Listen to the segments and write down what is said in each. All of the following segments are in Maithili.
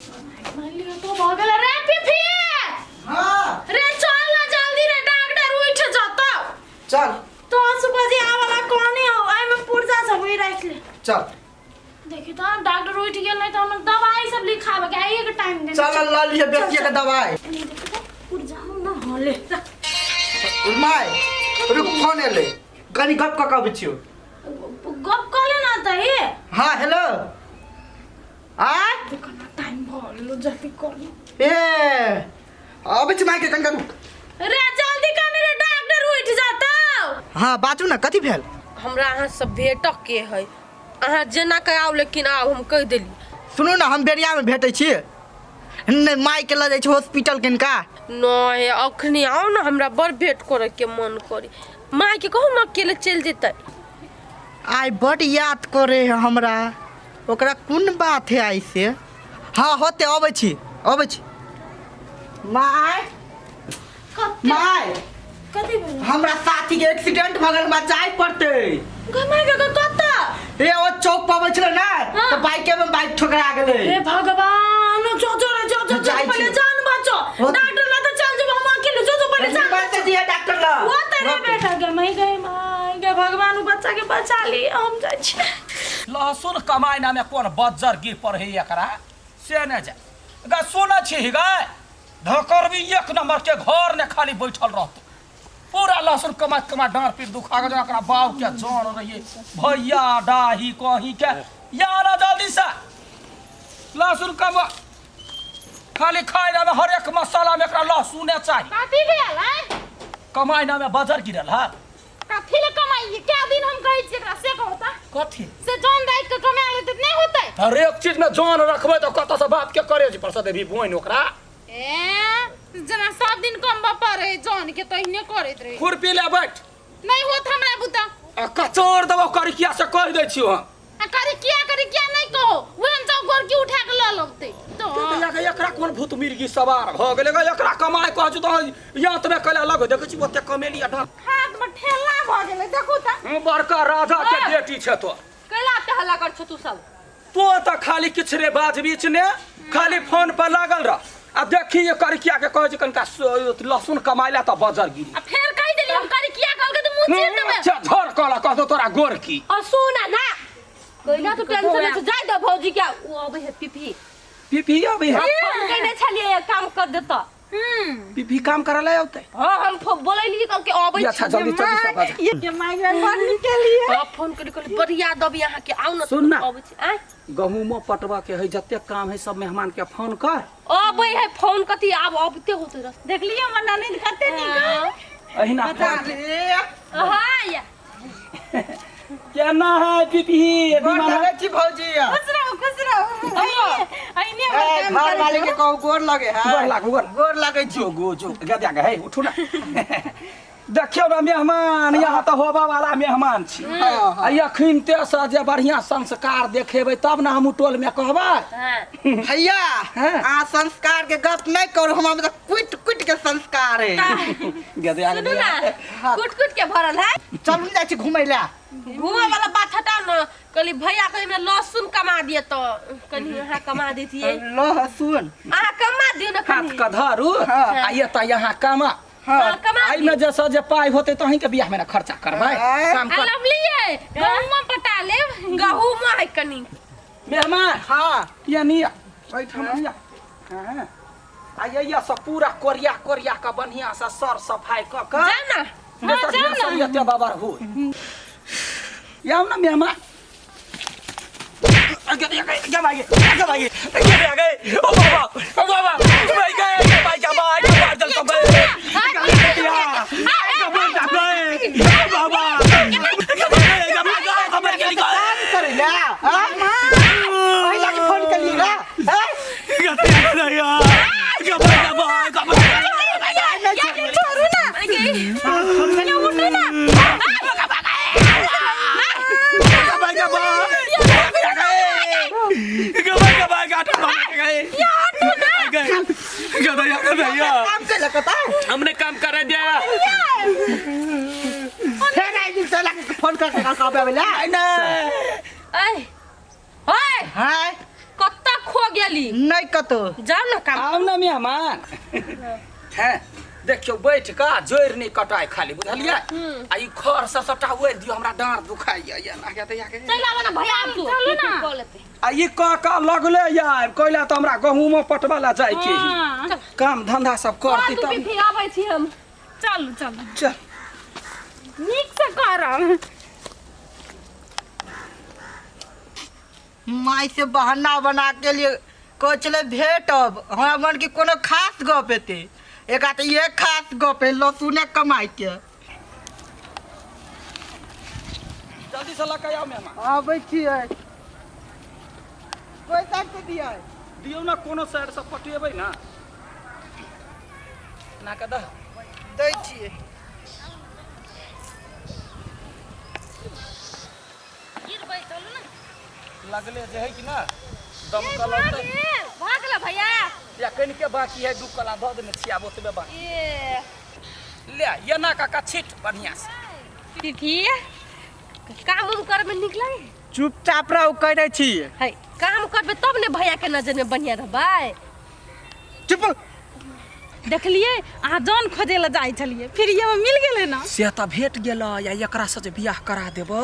मान लियो तो भऽ गेल रे पीपी। हाँ। रे चल ना जल्दी रे, डॉक्टर उठ जतौ। चल। तो सुबह जे आवाला कोने हो, एहि में पुर्जा सब ही राख ले। चल। देखी तो डॉक्टर उठ गेल, नहीं तो हम दवाई सब लिखावे के आइए के टाइम दे। चल ल लिहे बेटिया के दवाई। नहीं देखी तो पुर्जा हम ना हले रख। My रुक, फोन एले, कनी गप कऽ के अबै छियौ। गप कऽ ले ना त हे। हाँ हेलो, आय। देखो ना टाइम भऽ गेलो, जल्दी कर लो। ए अबै छी माय के, कनिका रुक। रे जल्दी कर रे, डॉक्टर उठ जतौ। हाँ बाजू ना, कथी भेल? हमरा अहाँ से भेटक के है, अहाँ जेना के आउ, लेकिन आउ, हम कहि देली। सुनू ना, हम बेरियामे भेटै छी नहि, मायके लऽ जाइ छी हॉस्पिटल कनिका। नहीं अखनी आउ ना, हमरा बड़ भेंट करे के मन करे। माँ के कहू ना अकेले चलि जेतै। आइ बड याद करे है हमरा, ओकरा कोन बात है आइ से। हाँ होते, अबै छी अबै छी। माय। कते? माय। कथी भेल? हमरा साथी के एक्सीडेंट भऽ गेल, हमरा जाय पड़तै। गमाय के कतऽ? ए ओ चौक पर अबै छलै ना, हाँ। तऽ बाइके में बाइक ठोकरा गेलै। हे भगवान, जो जो रे जो जो जो। जाइ छी। पहिले जान बचो। डॉक्टर ला तो चल जेबो हम अकेले, जो जो पहिले जान बात बचो। दिया डॉक्टर ला। वो तेरे बेटा के मई गए, माय गे भगवान, उ बच्चा के बचा ली, हम जाइ छी। लहसुन कमाइ नामे कोन बज्जर गिर पड़े एकरा से ने जाय गा। सुनै छी गाय धकरबी एक नंबर के घर ने खाली बैठल रहतौ। पूरा लहसुन कमा कमा डाँड़ पीट दुखा गेल एकरा। बाप के जान रहिए भैया डाही कहीं के या ना, जल्दी से लहसुन कमा। खाली खाइ में हर एक मसाला में एकरा लहसुने चाही। कथी भेल आँय? कमाइ नामे बजर गिरल है। कथी ले कमाइए? क्या दिन हम कहै छियै एकरा से कहू त? कथी? से जौन राखि के कमा लेतै त नहि होतै? हर एक चीज में जान रखबै तऽ कतऽ से बाप के करेज पर से देबी बोइन ओकरा? ए जेना सब दिन कमबऽ पड़े जौन के तहिने करैत रहे। खुरपी ले बैठ। नहि होत हमरा बुता। आ कचोर देबो करिकिया से, कहि दै छियौ हम। आ करिकिया करिकिया नहि कहो, ओहन जाउ गोरकी उठा के लऽ लबतै तो। के एकरा कोन भूत मिर्गी सवार भऽ गेलै गे? एकरा कमाइ कहै छी तऽ यात में कैला लग देखै छी ओते कमेली आ डाँट। हाथ में ठेला भऽ गेलै, देखू तऽ। हम बड़का राजा के बेटी छै तो। कैला एते हल्ला कर छौ तू सब? तो तऽ खाली किछु रे बाज बीच ने, खाली फोन पर लागल रह। आ देखी ये करिकिया के कहै छै कनिका लहसुन कमाइ ला तऽ बजर गिरी। आ फेर कहि देली हम करिकिया कहलकै तऽ मुँह चीर देबै। अच्छा झर कहला कहतो तोरा गोरकी। और सुना ना, कैला तू टेंशन ले, जाय दे भौजी के, उ अबै है पीपी। पीपी अबै है? फोन कइने छलियै, काम कर देता। पीपी काम करे ला औतै? हां, हम बोलैली कह के अबै। अच्छा जल्दी जल्दी सब आ जा। ये माइग्रेन बड़ निकलिए। हां, फोन करी कहली बढ़िया दबी अहाँ के, आउ न। सुन ना। अबै छी आय। गहूमो पटवा के है, जते काम है सब मेहमान के फोन कर। अबै है फोन कथी, आब अबते होते रह। देखलियै हमर ननैद कते नीक है। अहिना फोन। हां या। केना है पीपी? गोर लगै छी भौजी। खुश रहू खुश रहू, अहिने ए, हमर काम घर वाले के कहू गोर लगे है। गोर लागू, गोर। गोर लगै छी। जो गो जो गद्या के है, उठू ना, देखियौ ना मेहमान, यहाँ तऽ होबा वाला मेहमान छी। हाँ, हाँ। आ अखन ते से जे बढ़िया संस्कार देखेबै तब ना हम टोल में कहबै। हां। भैया। हाँ। अहाँ संस्कार के गप नहीं करू, हमरा मतलब कुट कुट के संस्कार है। गद्या सुनू ना, कुट कुट के भरल है। चलू जाइ छी घुमै ला। घूमे वाला बात हटाओ ना, कहली भैया कहीं हमरा लहसुन कमा दिए तो कनी अहाँ कमा देतिए। लहसुन? अहाँ कमा दियो ना हाथ कनी। के धरू। हाँ। आ ये तऽ यहाँ कमा। हाँ। कमा। एहिमे जे से जे पाइ होतै तऽ अहीँके बियाहमे ने खर्चा करबै। आँय। काम आ कर। लवली गहुमा पटा लेब। गहूम है कनी। मेहमान। हाँ। ये नहीं एहिठाम नहीं। हाँ। आ ये सब पूरा कोरिया कोरिया के बढ़िया से सर सफाई कऽ के जाओ ना। नहीं तऽ जाउ ना। ढेर एते बाबर हो याव ना मेहमान। आगे आगे आगे भागे आगे भागे आगे आगे, ओ बाबा ओ बाबा भाई गए भाई का भाई का मार चल तो गए बाबा काम करे ला, हाँ? महिला के फोन करिए ना, हाँ? छोड़ू ना, उठू ना। काम से लगता है। हमने काम कर दिया। फिर आई दिन से लगे फोन करके का कहबे बोला। ऐ ओए। हाय। कत्ता खो गेली नहीं कतो जाओ ना काम आउ ना मेहमान हैं देखियौ बैठ कऽ जोड़ि नहि कटाय खाली बुझलियै आ ई खर सब सबटा ओढ़ि दियौ हमरा डाँड़ दुखाइया या ना के दैया के चल आवा ना भैया आब तू चलू ना। कऽ लेते आ ई कऽ कऽ लगले यार कैला तऽ हमरा गहूँमो पटबा ला जाय के ही हाँ, काम धंधा सब करती तू तब भी आबै छी हम चलू चलू चल नीक से करब माई से बहाना बना के लिए कहै छलै भेटब हमरा मन की कोनो खास गप हेतै एकरा तऽ इहे खास गप है लहसुने कमाइ के जल्दी से लऽ कऽ आउ मेहमान आबै छियै पैसा के दियै दियौ ना कोनो साइड से पटेबै ना ना कऽ दह दै छियै गिरबै चलू ना लगले जे है कि ना दमकल औतै भऽ गेल भैया या कनिके बाकी है दू कला दऽ देने छियै आब ओतबे बाकी ए ले एना काका छीट बढ़िआँ से दीदी काम उम करमे नीक लागे चुपचाप रहू कहि दै छी है काम करबे तब ने भैया के नजर में बढ़िया रहबै चुप देखलियै अहाँ जन खोजै लए जाइ छलियै फिर ये मिल गेलै ना से तऽ भेट गेल या एकरा से जे बियाह करा देबै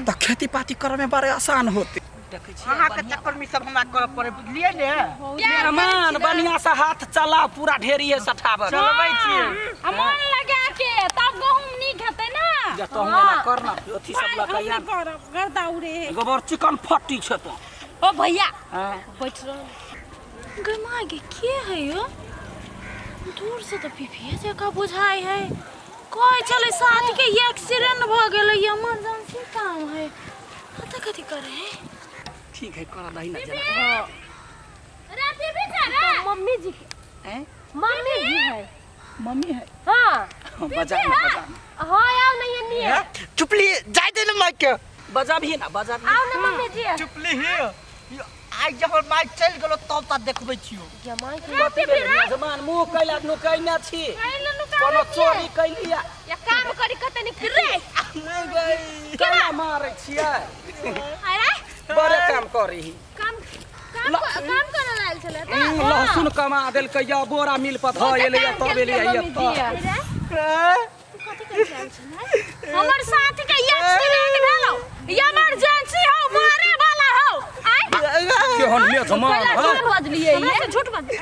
तऽ खेती पाती करऽ में बड़े आसान होतै देखै छियै अहाँके चक्कर में ई सब हमरा करऽ पड़े बुझलियै ने मेहमान बढ़िया से हाथ चला पूरा ढेरी है सठाबऽ चलबै छियै आ मन लगा के तब गहूम नीक हेतै ना या तो हम एना करना अथी सब लऽ हम कऽ नहि आन करब गर्दा उड़े है गोबर चिकन फट्टी छै तो ओ भैया हाँ बैठ रह गे माँ गे के है यो दूर से तऽ पीपीए जकाँ बुझाइ है कहै छलै साथ के एक्सीडेंट भऽ गेलै इमरजेंसी काम है कतऽ कथी करे है ठीक है कर दही ना जरा रे पीपी छै रे मम्मी जी के हैं मम्मी जी है मम्मी है हाँ बजा ना बजा ना हाँ आओ नहीं ये नहीं है चुपली जाय दे ने माइक के बजा भी ना बजा भी आओ ना मम्मी जी चुपली हे आइ जब हमर माइक चलि गेलो तब तक देखबै छियो जमाई के कथी भेलै मेजबान मुँह कैला नुकैने छी कोनो चोरी कैलिया या काम करी कते निक रे नहि गई कैला मारै छियै अरे बड़े काम करी काम काम काम करऽ लायल छलै तऽ लहसुन कमा देलकै या बोरा मिल पर धऽ एलै या तब एलै या तब हमर साथी के एक्सीडेंट भेलो इमरजेंसी हो मारे वाला हो आय केहन मेजमान पहला हँ झूठ बजलिए हमरा ये से झूठ बाजबे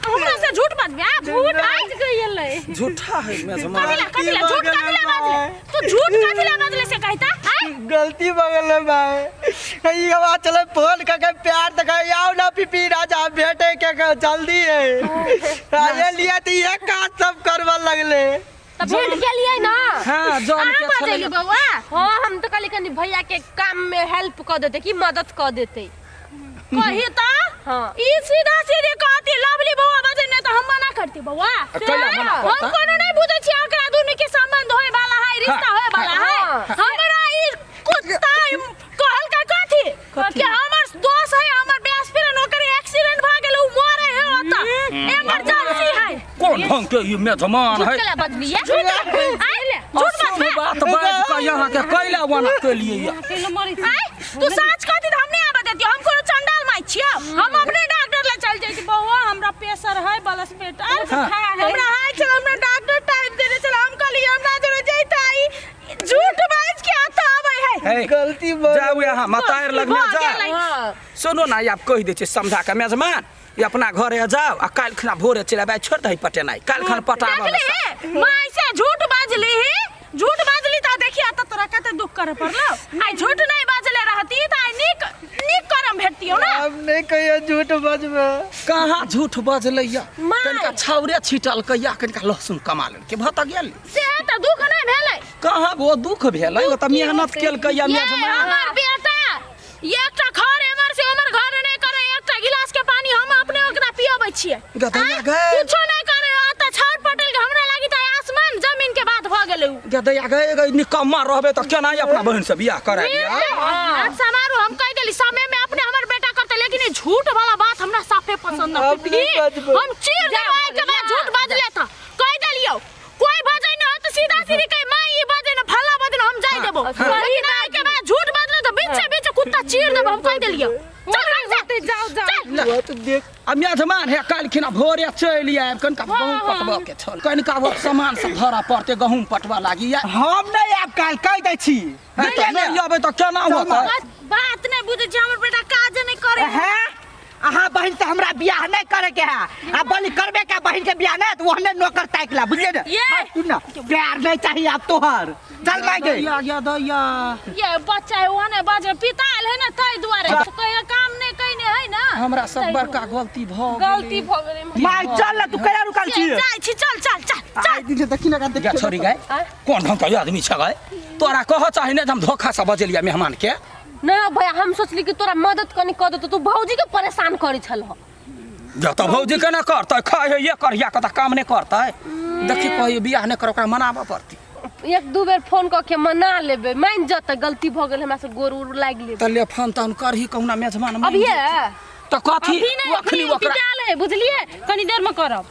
हमरा से झूठ बाजबे आ झूठ आज गइलै झूठा है मेजमान कथी ला कथी ला झूठ कथी ला बाजले तू झूठ कथी ला बाजले से कहता आय गलती भऽ गेलै भाई ई हवा चले फोन कऽ के प्यार तऽ कहे आउ ना पीपी राजा भेटे के के जल्दी है आ लिए तऽ इहे काज सब करबऽ लगले त भेट गेलिए ना हाँ जन अहाँ के छलै बजैली बौआ हाँ हम तो कहली कनी भैया के काम में हेल्प कर देते कि मदद कर देते कही त हाँ। ई सीधा सीधे कहती लवली बौआ बजे नहीं तो हम मना करती बौआ कैला मना हम करता? कोनो नहीं बुझै छी एकरा दुनू के संबंध होए वाला है रिश्ता होए वाला है हाँ। हमरा ई कुत्ता कहल का कथी कि हमर दोस्त है हमर बेस्ट फ्रेंड ओकर एक्सीडेंट भ गेल उ मरे है ओत इमरजेंसी है कोन ढंग के ई मेजमान है झूठ कैला बजलिए झूठ आइ झूठ अशुभ बाजबे बात बाज कऽ यहाँ के कैला वना के लिए या आइ तू सच कहती त हम नहीं आबे देती हम कोनो चंडाल माई छियो हम अपने डॉक्टर ले चल जाई छी बौआ हमरा प्रेशर है ब्लड प्रेशर हाँ। हमरा हाई छल हमरा डॉक्टर टाइम देने छल हम कहली हमरा जरे जैता ई झूठ बाज के आता आबै है हे गलती भऽ जाउ यहाँ मतार लगने भऽ जा गेलै। हाँ सुनो ना आब कहि दै छै समझा के मेजमान ई अपना घरे जाओ आ काल्हि खना भोरे चलि आबै छोड़ि दही पटेनाइ काल्हि खन पटाबऽ देखली हे माई से झूठ बाजली ही झूठ बाजली त देखिया त तोरा कते दुख करे पड़लो आइ झूठ नहीं बाजले रहती त आइ नीक नीक करम भेटतियो ना हम नहीं कहियो झूठ बजबै कहाँ झूठ बजलै या माय। कनिका छाउरे छिटलकै या कनिका लहसुन कमा लेलकै भऽ तऽ गेल से त दुख नहीं भेलै कहाँ वो दुख भेलै ओ तऽ मेहनत केलकै या ये मेजमान हमर बेटा एकटा घर एमर से ओमर घर नहीं करे एकटा गिलास के पानी हम अपने ओकरा पियबै छियै गदैया आँय? गै। कुछो नहीं करे अत छाउर पटेल के हमरा लागी त आसमान जमीन के बात भ गेलै उ गदैया गै गै निकम्मा रहबै तऽ केना ई अपना बहिन से बियाह करा लिया आज समारू हम कह देली समय में अपने हमर बेटा करते लेकिन ई झूठ वाला बात हमरा साफे पसंद न हम नहीं बजबै। हम चीर देबै के बाद झूठ बाजले त कह देलियो कोई बजै न त सीधा सीधी कह मां ई बजै न फला बजै न हम जाय देबो लेकिन आइ के बाद झूठ बाजले त बीचे बीचे कुत्ता चीर देबो हम कह देलियो चल हम जा तू देख। आ मेजमान है काल्हि भोरे चलि आयब, कनिका गहूँम पटबऽ के छल, कनिका वो सामान सब धरऽ पड़तै, गहूँम पटबऽ लागी। हम नहि आयब काल्हि, कहि दै छी। नहि अबै तऽ केना होतै? बात नहि बुझै छी, हमर बेटा काज नहि करे है। अहाँ बहिन से हमरा बियाह नहीं करे के है, आ बलि करबे के बहिन के बियाह नहीं तो ओहने नौकर ताक ला, बुझलिए ना? ये। हाँ, सुन ना, प्यार नहीं चाहिए आप तोहर, चल मांगे। दैया या दैया। ये बच्चा है ओहने बाजे पिता आयल है ना, ताहि दुआरे तो कहियो काम नहीं कइने है ना। हमरा सब बड़का गलती भ गेलै। गलती भऽ गेलै। माय चल ना, तू केना रुकल छी? जाइ छी, चल चल चल चल। आइ दिन से देखी ना, देखी। गे छोरी गए, कोन ढंग के आदमी छ गए? तोरा कह चाही ने जे हम धोखा से बजेलिया मेहमान के। नहीं भैया, हम सोचली कि तोरा मदद कनी कर देतो, तू भौजी के परेशान करै छल। जब तऽ भौजी के ना करतै, खाइ है ये करिया के तऽ काम नहि करतै। देखी कहियो बियाह नहि कर, ओकरा मनाबऽ पड़तै। एक दू बेर फोन कऽ के मना लेबै, मानि जेतै गलती भऽ गेल हमरा से, गोर उर लागि लेबै। तऽ ले फोन तहन करही, कहुना मेजमान मानि अभिये जेतै। तऽ कथी अभी नहि, अखनी अखनी ओकरा पिटायल है, बुझलियै? कनी देर में करब।